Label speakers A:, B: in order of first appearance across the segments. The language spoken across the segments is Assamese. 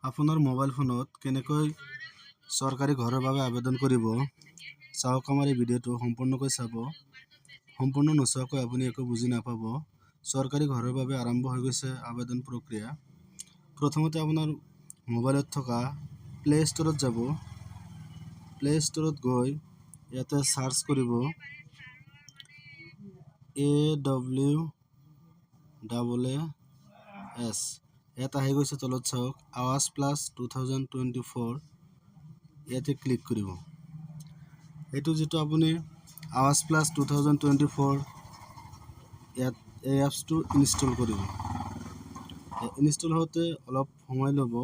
A: আপোনাৰ মোবাইল ফোনত কেনেকৈ চৰকাৰী ঘৰৰ বাবে আবেদন কৰিব, চাওক আমাৰ এই ভিডিঅ'টো সম্পূৰ্ণকৈ চাব। সম্পূৰ্ণ নোচোৱাকৈ আপুনি একো বুজি নাপাব। চৰকাৰী ঘৰৰ বাবে আৰম্ভ হৈ গৈছে আবেদন প্ৰক্ৰিয়া। প্ৰথমতে আপোনাৰ মোবাইলত থকা প্লে' ষ্ট'ৰত যাব। প্লে' ষ্ট'ৰত গৈ ইয়াতে চাৰ্চ কৰিব AWAAS। ইয়াত আহি গৈছে। তলত চাওক, আৱাস প্লাছ 2024, ইয়াতে ক্লিক কৰিব। এইটো যিটো আপুনি আৱাস প্লাছ 2024, ইয়াত এই এপছটো ইনষ্টল কৰিব। ইনষ্টল হওঁতে অলপ সময় ল'ব।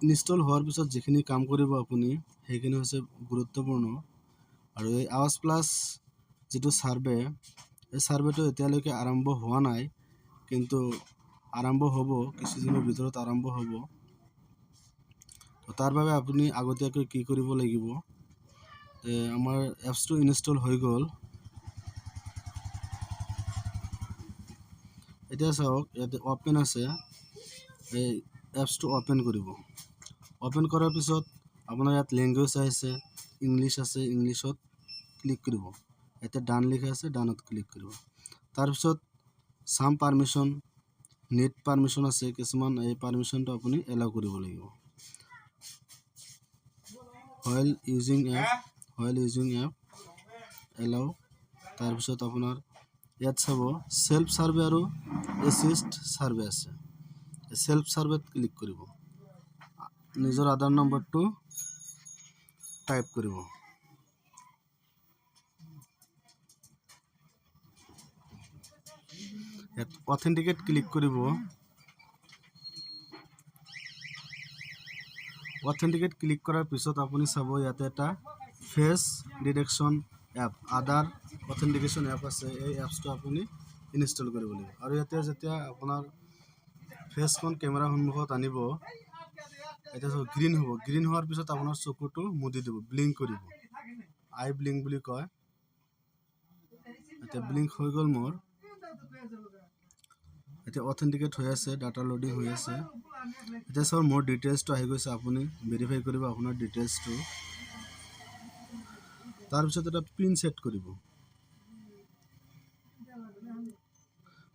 A: ইনষ্টল হোৱাৰ পিছত যিখিনি কাম কৰিব আপুনি, সেইখিনি হৈছে গুৰুত্বপূৰ্ণ। আৰু এই আৱাস প্লাছ যিটো ছাৰ্ভে, এই ছাৰ্ভেটো এতিয়ালৈকে আৰম্ভ হোৱা নাই, কিন্তু আৰম্ভ হ'ব, কিছুদিনৰ ভিতৰত আৰম্ভ হ'ব। তাৰ বাবে আপুনি আগতীয়াকৈ কি কৰিব লাগিব? আমাৰ এপছটো ইনষ্টল হৈ গ'ল। এতিয়া চাওক, ইয়াতে অ'পেন আছে। এই এপছটো অ'পেন কৰিব। অ'পেন কৰাৰ পিছত আপোনাৰ ইয়াত লেংগুৱেজ আহিছে, ইংলিছ আছে, ইংলিছত ক্লিক কৰিব। ইয়াতে ডান লিখা আছে, ডানত ক্লিক কৰিব। তাৰপিছত চাম পাৰ্মিশ্যন, নিড পাৰ্মিশ্যন আছে কিছুমান, এই পাৰ্মিশ্যনটো আপুনি এলাউ কৰিব লাগিব। While using app, while using app allow। তাৰপিছত আপোনাৰ ইয়াত চাব, চেল্ফ ছাৰ্ভে আৰু এচিষ্ট ছাৰ্ভে আছে। চেল্ফ ছাৰ্ভেত ক্লিক কৰিব। নিজৰ আধাৰ নম্বৰটো টাইপ কৰিব। ইয়াত অথেণ্টিকেট ক্লিক কৰিব। অথেণ্টিকেট ক্লিক কৰাৰ পিছত আপুনি চাব, ইয়াতে এটা face detection app, Aadhaar authentication app আছে। এই এপছটো আপুনি ইনষ্টল কৰিব লাগিব। আৰু ইয়াতে যেতিয়া আপোনাৰ ফেচখন কেমেৰাৰ সন্মুখত আনিব, এতিয়া চাব, গ্ৰীণ হ'ব। গ্ৰীণ হোৱাৰ পিছত আপোনাৰ চকুটো মুদি দিব, ব্লিংক কৰিব, আই ব্লিংক বুলি কয়। এতিয়া ব্লিংক হৈ গ'ল মোৰ। এতিয়া অথেণ্টিকেট হৈ আছে, ডাটা লোডিং হৈ আছে। এতিয়া চাওক, মোৰ ডিটেইলছটো আহি গৈছে। আপুনি ভেৰিফাই কৰিব আপোনাৰ ডিটেইলছটো। তাৰপিছত এটা পিন ছেট কৰিব।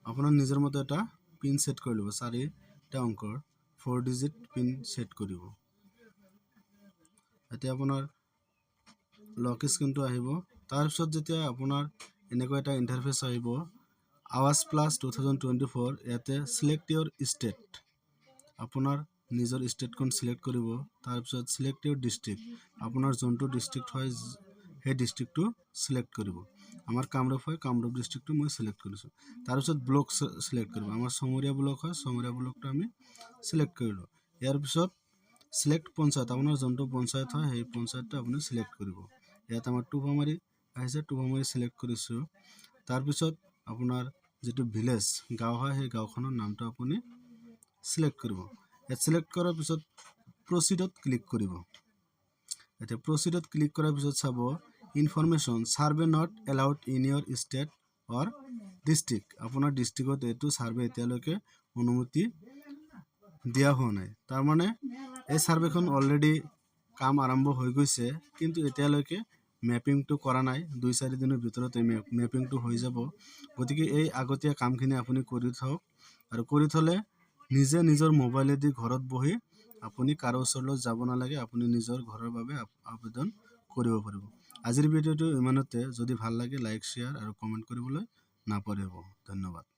A: আপোনাৰ নিজৰ মতে এটা পিন ছেট কৰি ল'ব। চাৰিটা অংকৰ ফ'ৰ ডিজিট পিন ছেট কৰিব। এতিয়া আপোনাৰ লক স্ক্ৰীনটো আহিব। তাৰপিছত যেতিয়া আপোনাৰ এনেকুৱা এটা ইণ্টাৰফেচ আহিব, আৱাস প্লাছ 2024, ইয়াতে চিলেক্ট ইয়ৰ ষ্টেট, আপোনাৰ নিজৰ ষ্টেটখন চিলেক্ট কৰিব। তাৰপিছত চিলেক্ট ইয়ৰ ডিষ্ট্ৰিক্ট, আপোনাৰ যোনটো ডিষ্ট্ৰিক্ট হয়, সেই ডিষ্ট্ৰিক্টটো চিলেক্ট কৰিব। আমাৰ কামৰূপ হয়, কামৰূপ ডিষ্ট্ৰিক্টটো মই চিলেক্ট কৰিছোঁ। তাৰপিছত ব্লক চিলেক্ট কৰিব। আমাৰ চমৰীয়া ব্লক হয়, চমৰীয়া ব্লকটো আমি চিলেক্ট কৰিলোঁ। ইয়াৰ পিছত চিলেক্ট পঞ্চায়ত, আপোনাৰ যোনটো পঞ্চায়ত হয়, সেই পঞ্চায়তটো আপুনি চিলেক্ট কৰিব। ইয়াত আমাৰ টোপামাৰী আহিছে, টোপামাৰী চিলেক্ট কৰিছোঁ। তাৰপিছত আপোনাৰ যিটো ভিলেজ, গাঁও হয়, সেই গাঁওখনৰ নামটো আপুনি চিলেক্ট কৰিব। ইয়াত চিলেক্ট কৰাৰ পিছত প্ৰচিডত ক্লিক কৰিব। এতিয়া প্ৰচিডত ক্লিক কৰাৰ পিছত চাব, information survey not allowed in your state or district। আপোনাৰ ডিষ্ট্ৰিক্টত এইটো ছাৰ্ভে এতিয়ালৈকে অনুমতি দিয়া হোৱা নাই। তাৰমানে এই ছাৰ্ভেখন অলৰেডি কাম আৰম্ভ হৈ গৈছে, কিন্তু এতিয়ালৈকে মেপিংটো কৰা নাই। 2-4 দিনৰ ভিতৰত এই মেপিংটো হৈ যাব। গতিকে এই আগতীয়া কামখিনি আপুনি কৰি থওক। আৰু কৰি থ'লে নিজে নিজৰ মোবাইলেদি ঘৰত বহি আপুনি কাৰো ওচৰলৈ যাব নালাগে, আপুনি নিজৰ ঘৰৰ বাবে আবেদন কৰিব পাৰিব। আজিৰ ভিডিঅ'টো ইমানতে। যদি ভাল লাগে, লাইক, শ্বেয়াৰ আৰু কমেণ্ট কৰিবলৈ নাপাহৰিব। ধন্যবাদ।